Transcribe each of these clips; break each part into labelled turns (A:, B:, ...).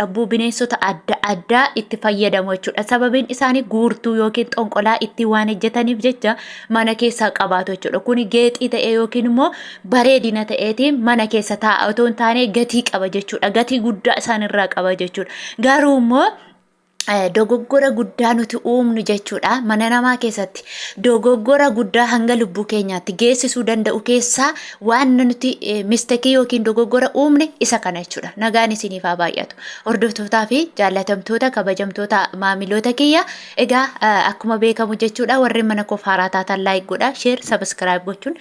A: Dhabbuu bineensota adda addaa itti fayyadamu jechuudha. Sababiin isaanii guurtuu yookiin xonqolaa ittiin waan hojjetaniif jecha mana keessaa qabaatu jechuudha. Kuni geexii ta'ee yookiin immoo bareedina ta'eetiin mana keessa taa'a otoo hin taane gatii qaba jechuudha. Gatii guddaa isaan irraa qaba jechuudha. Garuu immoo dogoggora guddaa nuti uumnu jechuudha. Mana namaa keessatti dogoggora guddaa hanga lubbuu keenyaatti geessisuu danda'u keessaa waan nuti mistekii yookiin dogoggora uumne isa kana jechuudha. Nagaan isiniif haa baay'atu. Hordoftootaa fi jaallatamtoota kabajamtoota maamiloota kiyya, egaa akkuma beekamu jechuudha, warreen mana koof haaraa taatan like godha, share, subscribe gochuun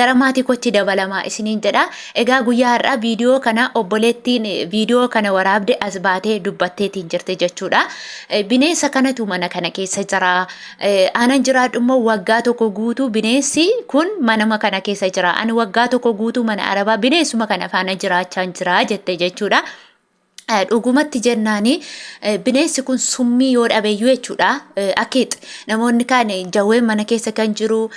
A: gara maatii kootti dabalamaa isiniin jedha. Egaa guyyaa har'aa viidiyoo kana obboleettiin viidiyoo kana waraabde as baatee dubbatteetiin jirti jechuudha. Bineensa kanatu mana kana keessa jira. Anan jiraadhu immoo waggaa tokko guutuu bineensi kun manama kana keessa jira. Ani waggaa tokko guutuu mana arabaa bineensuma kana faana jiraachaa jira jette jechuudha. Dhugumatti jennaani bineensi kun summii yoo dhabeeyyuu jechuudha. Akiit namoonni kaan jawween mana keessa kan jiru,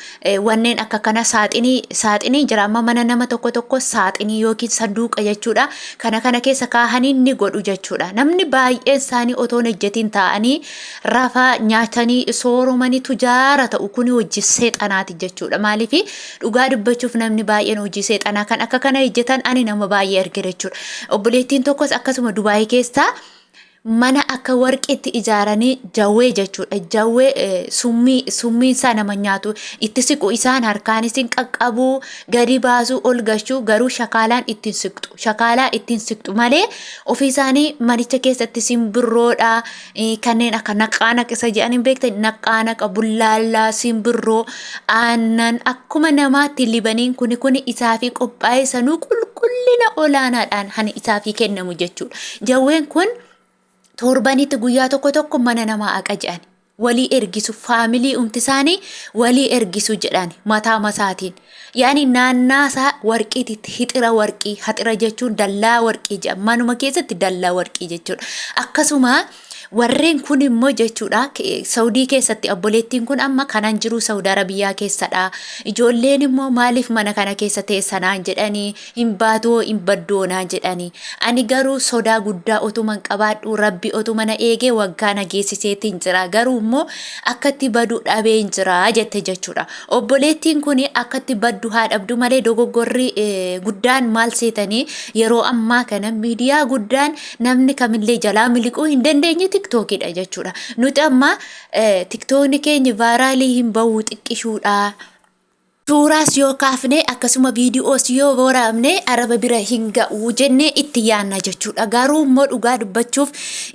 A: wanneen akka kana saaxinii saaxinii jira. Amma mana nama tokko tokko saaxinii yookiin sanduuqa jechuudha. Kana kana keessa kaahanii ni godhu jechuudha. Namni baay'een isaanii otoo hin hojjetiin taa'anii rafa nyaatanii sooromanii tujaara ta'u, kuni hojii seexanaati jechuudha. Maaliif, dhugaa dubbachuuf namni baay'een hojii seexanaa kan akka kana hojjetan ani nama baay'ee argina jechuudha. Obboleettiin tokkos akkasuma Dubaayii keessaa mana akka warqiitti ijaaranii jawwee jechuudha. Jawwee summii summiin isaa nama nyaatu itti siqu, isaan harkaan isin qaqqabuu, gadi baasuu, ol gashuu, garuu shakaalaan ittiin siqxu. Shakaalaa ittiin siqxu malee ofii isaanii manicha keessatti simbirroodha. Kanneen akka naqaa naqisa jedhanii beektan, naqaa naqa, bullaallaa, simbirroo, aannan akkuma namaatti libaniin kuni kuni isaafii qophaa'ee sanuu qulqullina olaanaadhaan hani isaafii kennamu jechuudha. Jawween kun torbanitti guyyaa tokko tokko mana namaa aqa jedhan. Walii ergisu, faamilii umti isaanii walii ergisu jedhan mataa masaatiin. Yaani naannaasaa warqiitti hixira warqii, haxira jechuun dallaa warqii jedhan, manuma keessatti dallaa warqii jechuudha. Akkasuma warreen kun immoo jechuudha, Saudii keessatti obboleettiin kun amma kanan jiru Saudi Arabiyaa keessadha. Ijoolleen immoo maaliif mana kana keessa teessanaan jedhanii, hin baatoo hin baddoonaa jedhanii. Ani garuu sodaa guddaa otuman qabaadhu, Rabbi otuma na eegee waggaa na geessiseetiin jira. Garuu immoo akkatti badu dhabeen jira jette jechuudha. Obboleettiin kun akkatti baddu haa dhabdu malee, dogoggorri guddaan maal seetanii, yeroo ammaa kana miidiyaa guddaan namni kamillee jalaa miliquu hin dandeenye tiktookiidha jechuudha. Nuti amma tiktookni keenya viral hin bahu xiqqishuudha. Suuraas yoo kaafne, akkasuma viidiyoos yoo waraabne araba bira hin ga'u jennee itti yaanna jechuudha. Garuu immoo dhugaa dubbachuuf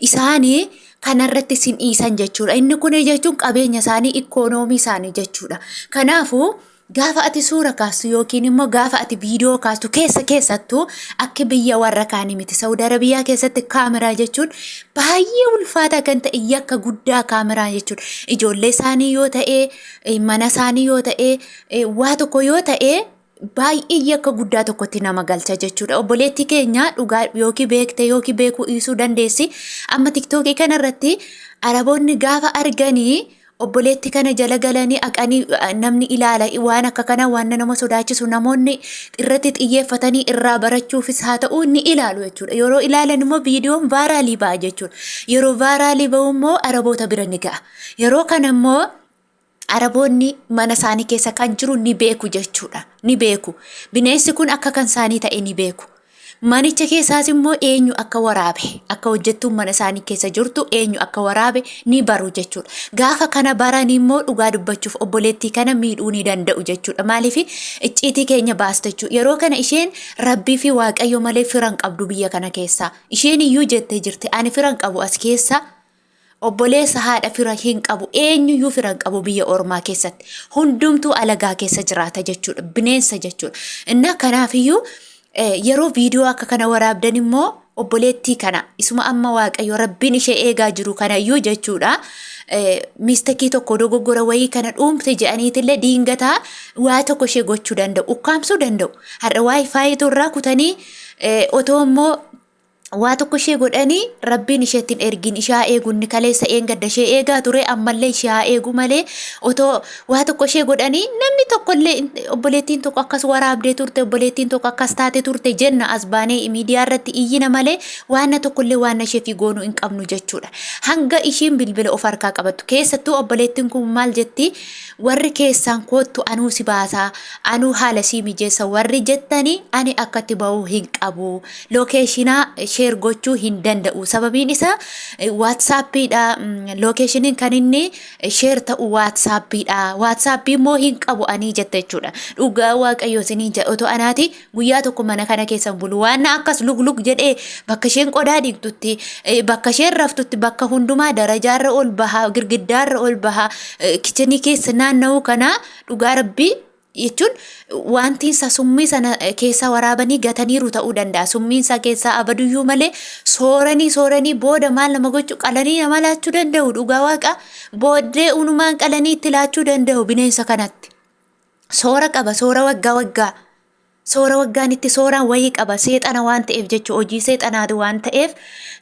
A: isaanii kanarratti sin dhiisan jechuudha. Inni kun jechuun qabeenya isaanii, ikoonoomii isaanii jechuudha. Kanaafuu gaafa ati suura kaastu yookiin immoo gaafa ati viidiyoo kaastu, keessa keessattuu akka biyya warra kaanii miti. Saudi Arabiyaa keessatti kaameraa jechuun baay'ee ulfaataa kan ta'e, yakka guddaa kaameraa jechuudha. Ijoollee isaanii yoo ta'e, mana isaanii yoo ta'e, waa tokko yoo ta'e, baay'ee yakka guddaa tokkotti nama galcha jechuudha. Obboleettii keenya, dhugaa yookiin beekte yookiin beekuu dhiisuu dandeessi. Amma tiktookii kanarratti araboonni gaafa arganii obboleetti kana jala galanii aqanii namni ilaala, waan akka kana waan nama sodaachisu namoonni irratti xiyyeeffatanii irraa barachuufis haa ta'u ni ilaalu jechuudha. Yeroo ilaalan immoo viidiyoon viral ba'a jechuudha. Yeroo viral ba'u immoo araboota bira ni ga'a. Yeroo kana immoo araboonni mana isaanii keessa kan jiru ni beeku jechuudha. Ni beeku. Bineensi kun akka kan isaanii ta'e ni beeku. Manicha keessaas immoo eenyu akka waraabe, akka hojjettuun mana isaanii keessa jirtu eenyu akka waraabe ni baru jechuudha. Gaafa kana baran immoo dhugaa dubbachuuf obboleettii kana miidhuu ni danda'u jechuudha. Maaliif, icciitii keenya baastu jechuudha. Yeroo kana isheen Rabbii fi Waaqayyo malee firan qabdu biyya kana keessaa. Isheen iyyuu jettee jirti, ani firan qabu as keessa. Obboleessa haadha fira hin qabu, eenyuyyuu fira hin qabu, biyya ormaa keessatti. Hundumtuu alagaa keessa jiraata jechuudha. Bineensa jechuudha. Innaa kanaafiyyuu yeroo viidiyoo akka kana waraabdan immoo obboleettii kana isuma amma Waaqayyo Rabbiin ishee eegaa jiru kana iyyuu jechuudha. Mistake tokko, dogoggora wayii kana dhuumte jedhaniitillee diingataa waa tokko ishee gochuu danda'u. Ukkaamsuu danda'u. Har'a WiFi irraa kutanii otoo immoo Waa tokko ishee godhanii rabbiin isheetti hin ergin ishaa eegu inni kaleessa eengadda ishee eegaa ture ammallee ishee haa eegu malee otoo waa tokko ishee godhanii namni tokkollee obboleettiin tokko akkas waraabdee turte obboleettiin tokko akkas taate turte jenna as baanee miidiyaa irratti iyyina malee waanna tokkollee waanna isheef goonuu hin qabnu jechuudha. Hanga ishiin bilbila of harkaa qabattu keessattuu obboleettiin kun maal jetti warri keessaan koottu anuu si baasaa anuu haala sii mijeessa warri jettanii ani akkatti ba'uu hin qabu. Lookeeshinaa sheer gochuu hin danda'u. Sababiin isaa waatsaappiidha. Lookeeshiniin kan inni sheer ta'u waatsaappiidha. Waatsaappii immoo hin qabu anii jette jechuudha. Dhugaa waaqayyoo isiniin jedha otoo anaati guyyaa tokko mana kana keessa hin bulu. Waan akkas luglug jedhee bakka isheen qodaa dhiqxutti, bakka isheen raftutti, bakka hundumaa darajaarra ol bahaa, girgiddaarra ol bahaa, kichinii keessa naanna'uu kana dhugaa rabbii jechuun wanti isaa summii sana keessaa waraabanii gataniiru ta'uu danda'a. Summiin isaa keessaa abaduyyuu malee sooranii sooranii booda maal nama gochuu qalanii nama laachuu danda'u dhugaa waaqa booddee unumaan qalanii itti laachuu danda'u bineensa kanatti. Soora qaba soora waggaa waggaa. Soora waggaan itti sooraan wayii qaba seexana waan ta'eef jechuun hojii seexanaati waan ta'eef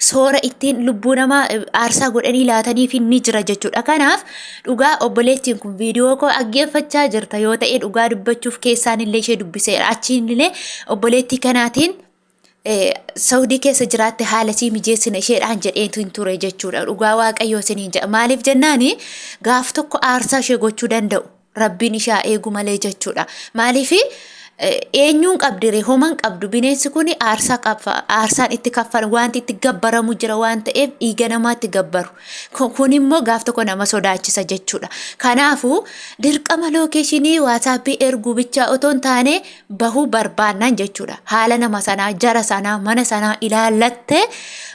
A: soora ittiin lubbuu namaa aarsaa godhanii laataniif ni jira jechuudha. Kanaaf dhugaa obboleettiin kun viidiyoo koo dhaggeeffachaa jirta yoo ta'e dhugaa dubbachuuf keessaan illee ishee dubbiseera. Achiin illee obboleettii kanaatiin Saudii keessa jiraatte haala sii mijeessina isheedhaan jedheetu hin ture jechuudha. Dhugaa waaqayyoo isiniin jedha. Maaliif jennaani gaaf tokko aarsaa ishee gochuu danda'u. Rabbiin ishee haa eegu malee jechuudha. Maaliif eenyuun qabdire homan qabdu bineensi kun aarsaa qaba aarsaan itti kaffala wanti itti gabbaramu jira waan ta'eef dhiiga namaatti gabbaru. Kun immoo gaaf tokko nama sodaachisa jechuudha. Kanaafuu dirqama lookeeshinii waasaappii erguu bichaa otoo hin taane bahuu barbaannaan jechuudha. Haala nama sanaa, jara sanaa, mana sanaa ilaallattee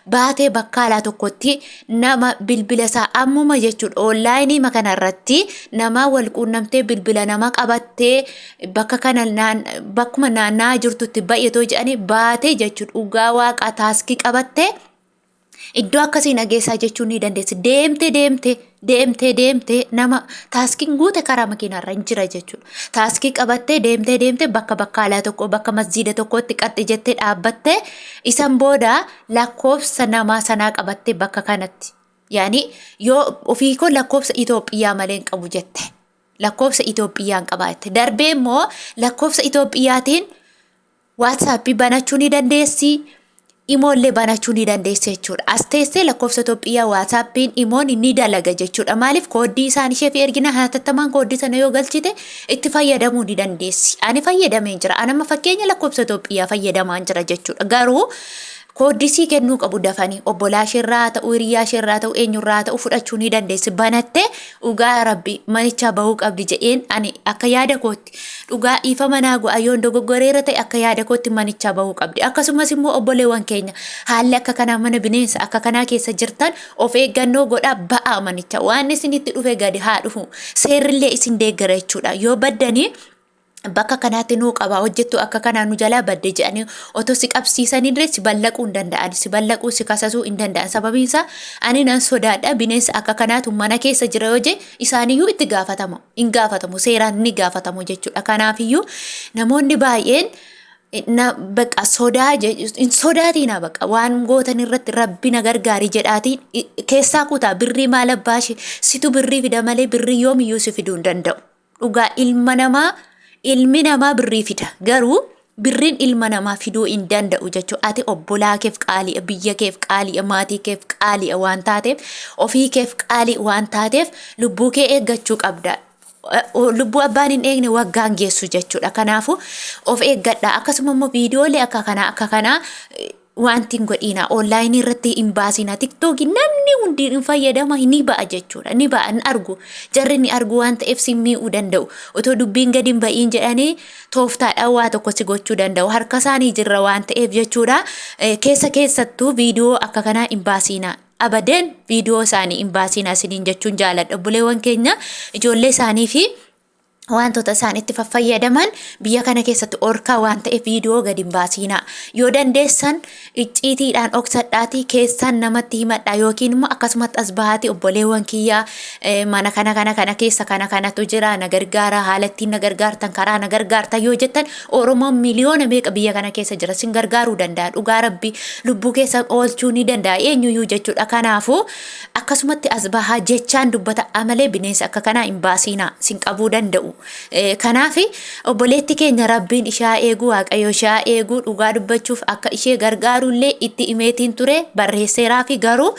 A: baatee bakka alaa tokkotti nama bilbila isaa ammuma jechuudha. Onlaayinii kana irratti nama wal quunnamtee bilbila nama qabattee bakka kana bakkuma naanna'aa jirtutti baay'atoo jedhanii baatee jechuudha. Dhugaa waaqaa taaskii qabattee Iddoo akkasii na geessaa jechuu ni dandeessi. Deemtee deemtee deemtee deemtee nama taaskiin guute karaa makiinaarra hin jira jechuudha. Taaskii qabattee deemtee deemtee bakka bakkaalaa tokko bakka masjiida tokkotti qaxxi jettee dhaabbattee isan booda lakkoofsa namaa sanaa qabattee bakka kanatti. Yaani yoo ofii koo lakkoofsa Itoophiyaa malee hin qabu jette. Lakkoofsa Itoophiyaan qabaa jette. Darbee immoo lakkoofsa Itoophiyaatiin WhatsApp banachuu ni dandeessi. Imoollee banachuu ni dandeessi jechuudha. As teessee lakkoofsa Itoophiyaa WhatsAppiin imoon ni dalaga jechuudha. Maaliif kooddii isaan isheef ergina hatattamaan kooddii sana yoo galchite itti fayyadamuu ni dandeessi. Ani fayyadameen jira. Ani amma fakkeenya lakkoofsa Itoophiyaa fayyadamaan jira jechuudha. Garuu kooddii sii kennuu qabu dafanii obbolaa isheerraa haa ta'u hiriyaa isheerraa haa ta'u eenyurraa haa ta'u fudhachuu ni dandeessi. Banattee dhugaa rabbi manichaa bahuu qabdi jedheen ani akka yaada kootti Dhugaa dhiifama naa go'a yoon dogoggoreera ta'e akka yaada kootti manichaa bahuu qabdi. Akkasumas immoo obboleewwan keenya haalli akka kanaa mana bineensa akka kanaa keessa jirtan of eeggannoo godhaa ba'aa manicha. Waan isinitti dhufe gadi haa dhufu. Seerrillee isin deeggara jechuudha. Yoo baddanii bakka kanaatti nuu qaba hojjettu akka kanaa nu jalaa badde jedhanii otoo si qabsiisanillee si ballaquu hin danda'an si ballaquu si kasasuu hin danda'an sababiin isaa ani nan sodaadha bineensa akka kanaatu mana keessa jira yoo jee isaaniyyuu itti gaafatama hin gaafatamu seeraan ni gaafatamu jechuudha kanaafiyyuu namoonni baay'een na baqa sodaa hin sodaatiina baqa waan gootan irratti rabbi na gargaari jedhaatiin keessaa kutaa birrii maal abbaashe situ birrii fida malee birrii yoomiyyuu si fiduu hin danda'u dhugaa ilma namaa ilmi namaa birrii fida garuu Birriin ilma namaa fiduu hin danda'u jechuudha. Ati obbolaa keef qaaliidha, biyya keef qaaliidha, maatii keef qaaliidha waan taateef, ofii keef qaalii waan taateef lubbuu kee eeggachuu qabda. Lubbuu abbaan hin eegne waggaan geessu jechuudha. Kanaafuu of eeggadha. Akkasuma immoo viidiyoolee akka kanaa akka kanaa wanti hin godhiina onlaayinii irratti hin baasina tiktookii namni hundi hin fayyadama ni ba'a jechuudha ni ba'a hin argu jarri ni argu waan ta'eef si mi'uu danda'u otoo dubbiin gadi hin ba'iin jedhanii tooftaadhaan waa tokko si gochuu danda'u harka isaanii jirra waan ta'eef jechuudha keessa keessattuu viidiyoo akka kanaa hin baasiina abadeen viidiyoo isaanii hin baasiina isiniin jechuun jaaladha obboleewwan keenya ijoollee isaanii fi Wantoota isaan itti fayyadaman biyya kana keessatti orkaa waan ta'eef viidiyoo gadi hin baasiinaa. Yoo dandeessan icciitiidhaan dhoksadhaatii keessaan namatti himadhaa yookiin immoo akkasumatti as bahaatii obboleewwan kiyyaa mana kana kana kana keessa kana kanatu jira, na gargaara, haala ittiin na gargaartan, karaa na gargaartan yoo jettan, Oromoon miliyoona meeqa biyya kana keessa jira, sin gargaaruu danda'a. Dhugaa Rabbi, lubbuu keessa oolchuu ni danda'a eenyuyyuu jechuudha. Kanaafuu akkasumatti as bahaa jechaan dubbata amalee bineensa akka kanaa hin baasiinaa, sin qabuu danda'u. Kanaaf obboleetti keenya Rabbiin ishaa eegu, Waaqayyo ishaa eegu. Dhugaa dubbachuuf akka ishee gargaarullee itti himeetiin ture, barreesseeraa fi garuu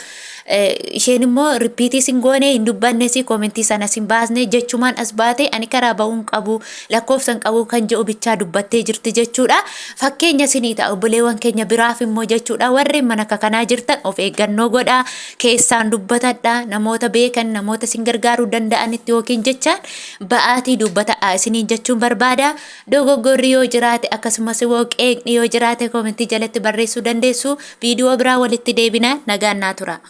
A: isheen immoo repeat sin goone, hin dubbannes, comment sana sin baasne. Jechumaan as baate ani karaa ba'uun qabu, lakkoofsan qabu kan jedhu bichaa dubbattee jirti jechuudha. Fakkeenya sinii ta'a obboleewwan keenya biraaf immoo jechuudha. Warreen mana akka kanaa jirtan of eeggannoo godhaa, keessaan dubbatadhaa, namoota beekan, namoota sin gargaaruu danda'anitti yookiin jechaan ba'aatii dubbatadhaa isiniin jechuun barbaada. Dogoggorri yoo jiraate, akkasumas immoo qeeqni yoo jiraate, comment jalatti barreessuu dandeessu. Viidiyoo biraa walitti deebina, nagaan naa tura.